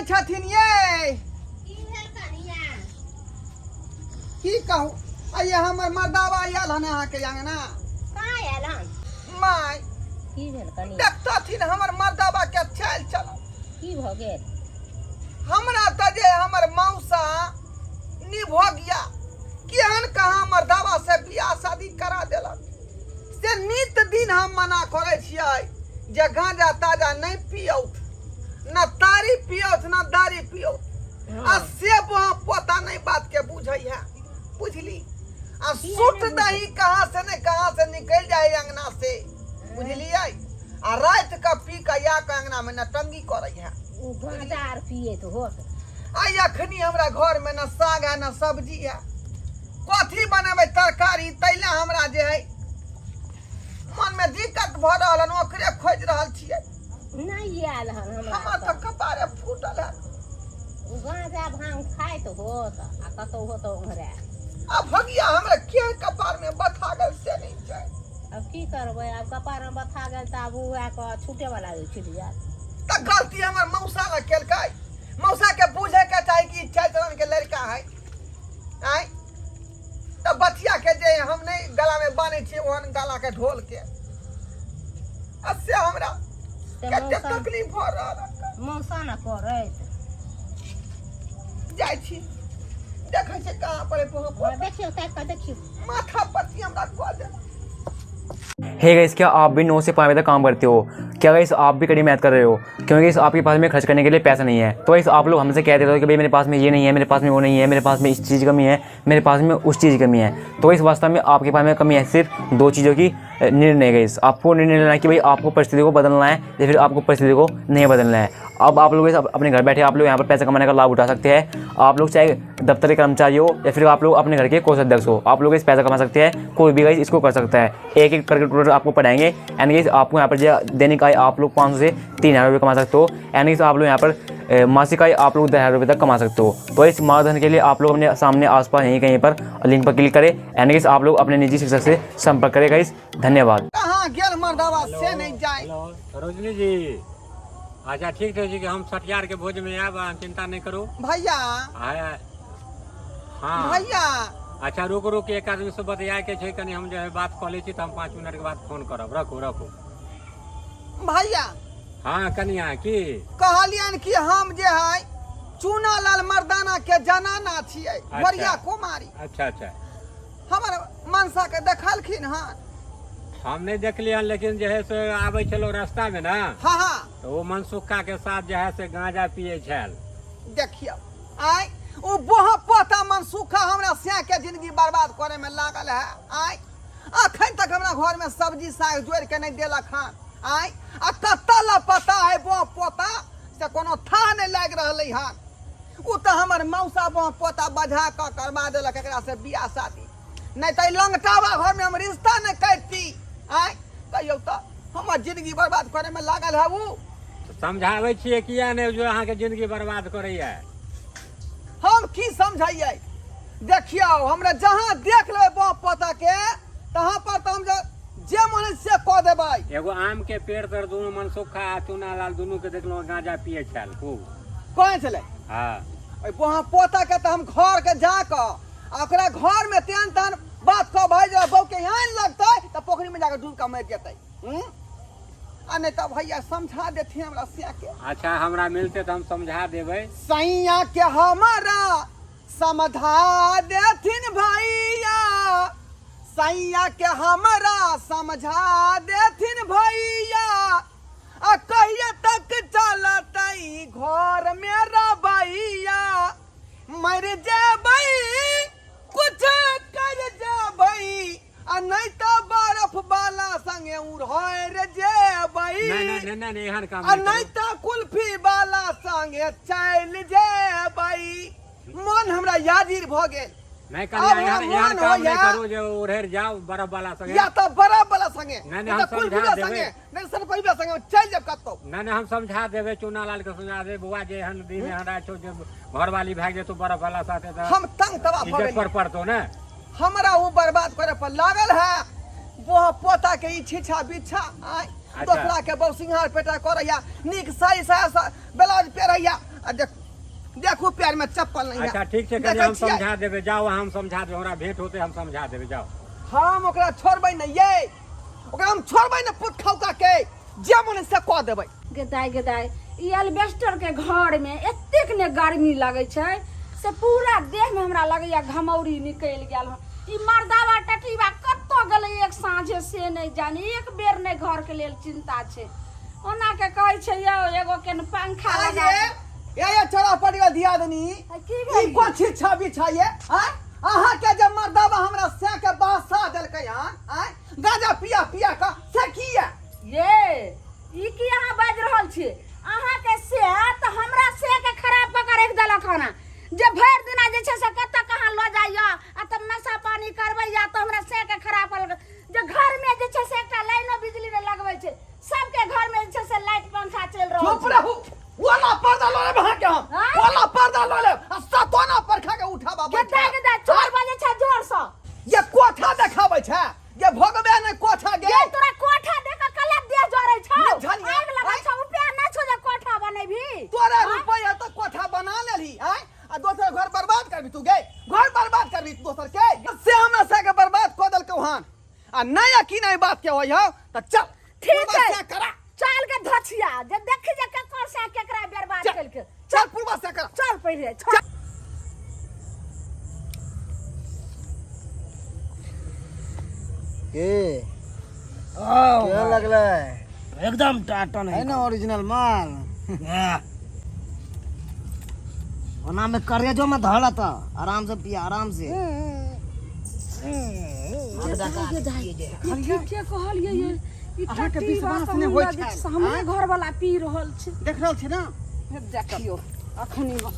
छथिन ये। की भेल कनिया? की कहू, आइए हमर मर्दावा आयल हन अहाँके अंगना। कहाँ आयल हन? माय। की भेल कनिया? देखतथिन हमर मर्दावा के चालि चलन। की भऽ गेल? हमरा तऽ जे हमर मौसा निभोगिया केहन कहाँ मर्दावा से बियाह शादी करा देलक से नित दिन हम मना करै छियै जे गांजा ताजा नहि पियौथ, न तारी पियौथ, न दारी पियौथ, आ से वहाँ पोता नहि बात के बुझै है, बुझली? आ सुट दही कहाँ से ने कहाँ से निकलि जाइ अंगना से, बुझलियै? आ राति के पी के या के अंगना में नटंगी करै है। ओ गांजा आर पियैत होत। आ अखनी हमरा घर में न साग है न सब्जी है, कथी बनेबै तरकारी? तैला हमरा जे है मन में दिक्कत भऽ रहल हन, ओकरे खोजि रहल छियै। नहि आयल हन हमरा। हमर तऽ कपारे फूटल है। ओ गांजा भांग खाइत होत आ कतहु होत ओंघरायल। आ भगिया हमरा के कपार में बथा गेल से नहि छै। आब की करबै, आब कपारमे बथा गेल तऽ आब उएह कऽ छूटे वाला छूटि जायत। तऽ गलती हमर मौसा ने केलकै। मौसा के बुझे के चाही कि चारि चरण के लड़का है। आय तऽ बचिया के जे हम नहि गला में बान्है छियै ओहन गला के ढोल के, आ से हमरा तऽ कते मौसा तकलीफ भऽ रहल है। मौसा ने करैत। जाइ छी, देखै छियै कहाँ पर है। हँ, देखियौ, ताकि कऽ देखियौ। माथा पति हमरा कऽ देलक। हे गाइस, क्या आप भी 9 से 5 बजे तक काम करते हो? क्या गाइस आप भी कड़ी मेहनत कर रहे हो? क्योंकि इस आपके पास में खर्च करने के लिए पैसा नहीं है। तो गाइस आप लोग हमसे कह देते हो कि भाई मेरे पास में ये नहीं है, मेरे पास में वो नहीं है, मेरे पास में इस चीज़ की कमी है, मेरे पास में उस चीज़ की कमी है। तो इस वास्तव में आपके पास में कमी है सिर्फ 2 चीज़ों की निर्णय। गाइस आपको निर्णय लेना है कि भाई आपको परिस्थिति को बदलना है या फिर आपको परिस्थिति को नहीं बदलना है। अब आप लोग अपने घर बैठे आप लोग यहाँ पर पैसा कमाने का लाभ उठा सकते हैं। आप लोग चाहे दफ्तर के कर्मचारी हो या फिर आप लोग अपने घर के कोषाध्यक्ष हो, आप लोग इस पैसा कमा सकते हैं। कोई भी गाइस इसको कर सकता है। एक एक करके टोटल आपको पढ़ाएंगे। एंड गाइस आपको यहाँ पर जो दैनिक आय आप लोग 500 से 3000 रुपये कमा सकते हो। एंड गाइस आप लोग यहाँ पर मासिक आय आप लोग 10,000 रुपये तक कमा सकते हो। तो इस मार्गदर्शन के लिए आप लोग अपने सामने आसपास यहीं कहीं पर लिंक पर क्लिक करें। एंड गाइस आप लोग अपने निजी शिक्षक से संपर्क करें। गाइस धन्यवाद। कहाँ गेल मर्दावा से नहीं जाए। हेलो सरोजनी जी, अच्छा ठीक छै जी, कि हम छठियार के भोज में आयब, अहाँ चिंता नहीं करू। भैया। आया। हाँ। भैया। अच्छा रुक रुक, एक आदमी से बतिया के छै, कनी हम जो है बात कऽ लै छी तऽ हम 5 मिनट के बाद फोन करब। रखू रखू। भैया। हाँ कनिया की कहलियन कि हम जे है चूना लाल मर्दाना के जनाना छियै। अच्छा। गोरिया कुमारी। अच्छा अच्छा। हमर मनसा के देखलखिन हन? हम नहीं देखलियै हन, लेकिन जे है से आबै छलहुँ रास्ता में ना, हाँ हाँ, तऽ ओ मनसुखा के साथ जे है से गांजा पियै छल। देखियौ आय ओ बोह पोता मनसुखा हमरा सैं के जिंदगी बर्बाद करे में लागल है। आय अखन तक हमरा घर में सब्जी साग जोड़ के नहीं देलक हन। आय आ कतऽ लापता है बोह पोता से कोनो थाह नहीं लागि रहलै हन। ओ तऽ हमर मौसा बोह पोता बझा कऽ करवा देलक एकरा से बियाह शादी, नहीं तऽ लंगटावा घर में हम रिश्ता नहीं करती। आय कहियौ तऽ हमर जिंदगी बर्बाद करे में लागल है उ। समझाबै छियै किया नहि जो अहाँके जिंदगी बर्बाद करैया? हम की समझैयै? देखियौ हमरा जहाँ देख लेबै बाप पोता के तहाँ पर तऽ हम जे मन है से कऽ देबै। एगो आम के पेड़ तर दुनू मनसुखा आ चूना लाल दुनू के देखलहुँ गांजा पियै छल खूब। कहै छलै? हाँ। ओहि बोहा पोता के तऽ हम घर के जा कऽ आ ओकरा घर में तेहन तेहन बात कह भाई जे बहू के आनि लगतै तऽ पोखरि में जाके डूब कऽ मरि जेतै। आ नहीं तऽ भैया समझा देथिन हमरा सिया के। अच्छा हमरा मिलते तऽ हम समझा देबै। सैया के हमरा समझा देथिन भैया, सैया के हमरा समझा देथिन भैया, आ कहिया तक चलतै घर में रबैया, मर जेबै कुछ कर जेबै, आ नहीं तऽ बर्फ वाला संगे उड़हर जेबै। नहीं नहीं नहीं नहीं, एहन काम आ नहीं नहीं करू। तऽ कुल्फी वाला संगे चलि जेबै। मन हमरा याजिर भऽ गेल। नहीं आब कनिया, हमरा एहन एहन मन काम नहीं होइया। करू जे उड़हर जाओ बर्फ वाला संगे या तऽ बर्फ वाला संगे, नहीं, नहीं, नहीं तऽ हम कुल्फी समझा वाला देबै। संगे, नहीं सरपई वाला संगे चलि जायब कतौ। नहीं नहीं, हम समझा देबै, चूना लाल के समझा देबै। बौआ जे एहन दिन एहन राति छौ जे घरवाली भागि जेतौ बर्फ वाला साथे तऽ हम तंग तबाह भऽ इज्जत गेलियै। पर पड़तौ ने। हमरा ओ बर्बाद करे पर लागल है बोह पोता के ई छिछा बिछा। आय अच्छा। दोसरा के बहु सिंहार पेटा करैया, नीक साड़ी साया ब्लाउज पेरैया, आ देख में चप्पल नहीं है। अच्छा ठीक छै, कनि देखै हम छियै? समझा देबै, जाउ हम समझा देबै, हमरा भेंट होतै हम समझा देबै, जाउ। हम ओकरा छोड़बै नहि ये, ओकरा हम छोड़बै नहि, पुत खौका के जे मन से कऽ देबै। गेदाय गेदाय, ई एल्बेस्टर के घर में एतेक ने गर्मी लगै छै से पूरा देह में हमरा लगैया घमौरी निकलि गेल हन। ई मर्दावा टटीबा कतऽ गेलै एक साँझे से नहि जानी, एक बेर नहि घर के लेल चिंता छै। ओना के कहै छै यौ एगो के ने पंखा लगा ये ये ये छोरा पड़ गेल दियादनी। आ, की ई भेल? कोन छिछा बिछा ये आय? अहाँ के जे मर्दावा हमरा से के बासा देलकै हन आय, गांजा पिया पिया के से की ये? ये ई की अहाँ बाजि रहल छी? अहाँके से तऽ हमरा से के खराब कऽ के राखि देलक हन, जे भरि दिना जे छै से कतऽ कहाँ लऽ जाइया आ तब नशा पानी करबैया, तऽ हमरा से के खराब कऽ देलक। जे घरमे जे छै से एकटा लाइनो बिजली नहि लगबै छै, सबके घरमे जे छै से लाइट पंखा चलि रहल चुप छै। रहू, ओला पर्दा लऽ लेब अहाँके हम। आँय? ओला पर्दा लऽ लेब आ सतोना पर खा के उठाबा गेदा गेदा चोर बजै छै जोरसँ। ये कोठा देखाबै छै, ये भोगबे नहि कोठा गे। ये तोरा कोठा देख के कले देह जरै छौ, नहि झलियै, आगि लगै आँय? छौ, रुपया नहि छौ जे कोठा बनेबही। तोरा आँय? रुपया तऽ कोठा बना लेलही आँय, आ दोसर घर बर्बाद करबी तू गे, घर बर्बाद करबी दोसर के, से हमरा सबके बर्बाद कऽ देलकौ हन। आ नहि यकीन एहि बात के होइ हौ तऽ चल ठीक पूर्वा छै। से करा। चल के धछिया जे देखी जे केकर से केकरा बर्बाद चल। केलकै। चल पूर्वा से करा। चल पहिले चल। के केहन लगलै? एकदम टाटन है ना ओरिजिनल माल। ओना में करेजो में धड़त, आराम से पिया, आराम से। ठीके कहलियै ये, ई अहाँके टट्टी विश्वास बात नहि हम होइ लगै छै। छै, हमरे घर वाला पी रहल छै। देख रहल छी ना? देखियौ अखनी हम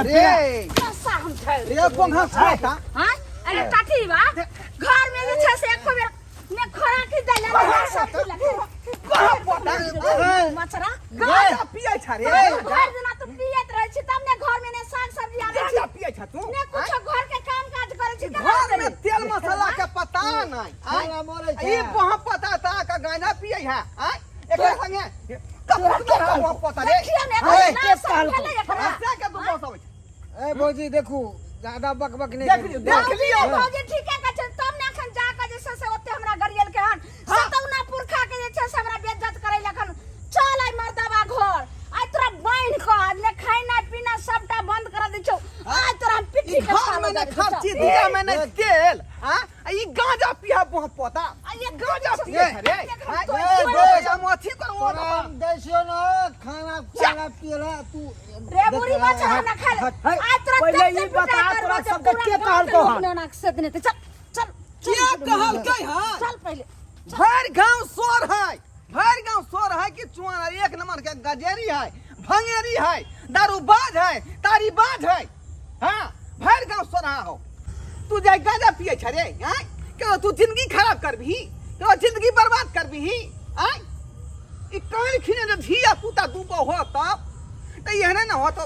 रे नशा हम झाड़ि रे कोंघा खाता। हाँ, अरे टट्टी बा घर में जे छै से एको बेर ने खोराकी देले ने सब्जी लगे। कहाँ पोता मचरा गांजा पियै छ रे? भरि दिना तू पियत रहै छी तब ने घर में ने साग सब्जी आबै गांजा छी पियै छ तू? ने कुछो घर के काम काज करै छी। घर में तेल मसाला के पता नहीं। खाना मरै छै। ई वहाँ पता ता का गांजा पियै है आय, एकरा संगे कपड़ा वहाँ पता रे। देखियौ ने ए, एकर के नाश कहलकौ? भेलै एकरा। हमरा के दू बस अबै छै। ए भौजी, देखू ज्यादा बकबक नहीं देख करू। लियौ, देख लियौ। भौजी ठीके कहै छै, तब ने एखन जा कऽ जे छै से ओते हमरा गरियल के हन सतौना पुरखा के जे छै से हमरा बेइज्जत करै लखन। चल आइ मर्दाबा घर, आइ तोरा बान्हि कऽ ने खाना पीना सबटा बंद कर दै छौ, आइ तोरा हम पिट्ठी ई के घर छालो में ने दऽ दै छौ। खर्ची दिया में ने तेल आ ई गांजा पिया बुह पोता। आ ये गांजा पिए छ रे? हम आँय? तोड़- ए, हम अथी करू तोरा हम दै छियौ ने खाना खाना पियला तू। रे बुढ़ी बच्चा हमरा खाय ले। आइ तोरा पहिले तते ई बता, पिटाइ तोरा करबौ जे सबके पूरा के गाँव के कहलकौ लोक हन? ने ओना से देने ते। चल चल। के कहलकै हन? चल पहिले। भरि गांव शोर है, भरि गांव शोर है कि चुआना एक नंबर के गजेरी है, भंगेरी है, दारूबाज है, तारीबाज है। हाँ, भरि गांव शोर हो। तू जाय गांजा पिए छ रे आँय? क्यों तू जिंदगी खराब करबही, क्यों जिंदगी बर्बाद करबही आँय? ई कान खिने जे धिया पुता दूगो हो तब तऽ एहने ने हो तो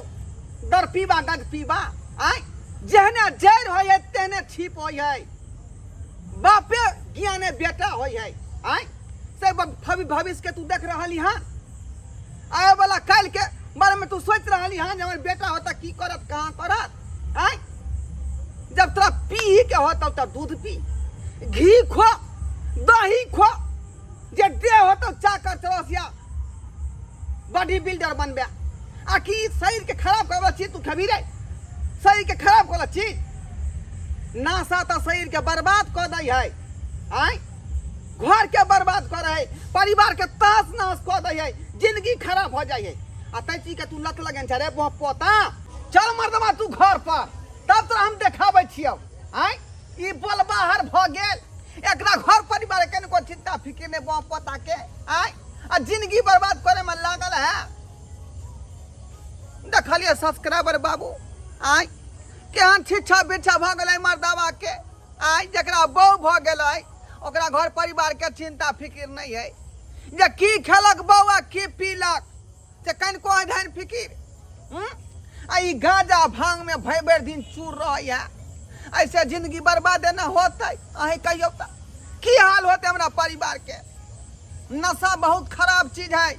दर पीबा गज पीबा आँय। जेहने जड़ि होइ है तेहने छिप होइ है, बापे ज्ञाने बेटा होइ है आँय। से भविष्य के तू देख रहली हन, आए वाला काल्हि के बारे में तू सोच रहली हन जे हमर बेटा होता की करत कहाँ करत आँय। जब तोरा पी के होतौ तब दूध पी, घी खो, दही खो, जे देह होतौ चाकर चौरसिया बॉडी बिल्डर बनबे। आ की शरीर के खराब करबा चीज तू खेबी रे? शरीर के खराब करबा चीज नाशा तऽ शरीर के बर्बाद कऽ दै है आँय, घर के बर्बाद करै है, परिवार के ताश नाश कऽ दै है, जिंदगी खराब हो जाइ है। आ तै चीज के तू लत लगेने छ रे पोता। चल मर्दमा तू घर पर, तब तोरा हम देखाबै छियौ आँय। ई बोल बाहर भऽ गेल, एकरा घर परिवार के कनिको चिंता फिकिर नहि बौआ पोता के आँय, आ जिंदगी बर्बाद करे में लागल है। देखलियै सब्सक्राइबर बाबू आँय केहन छिच्छा बिच्छा भऽ गेलै मर्दाबा के आँय। जकरा बहू भऽ गेलै ओकरा घर परिवार के चिंता फिकिर नहि है, जे की खेलक बहू आ की पीलक से कनिको अधन फिकिर। आ ई गांजा भांग में भरि भरि दिन चूर रहैया, ऐसे जिंदगी बर्बाद न होतै। अहीं कहियौ तऽ की हाल होतै हमरा परिवार के? नशा बहुत खराब चीज है,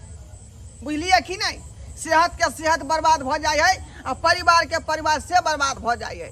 बुझलियै कि नहि? सेहत के सेहत बर्बाद भऽ जाइ है आ परिवारके परिवार से बर्बाद भऽ जाइए।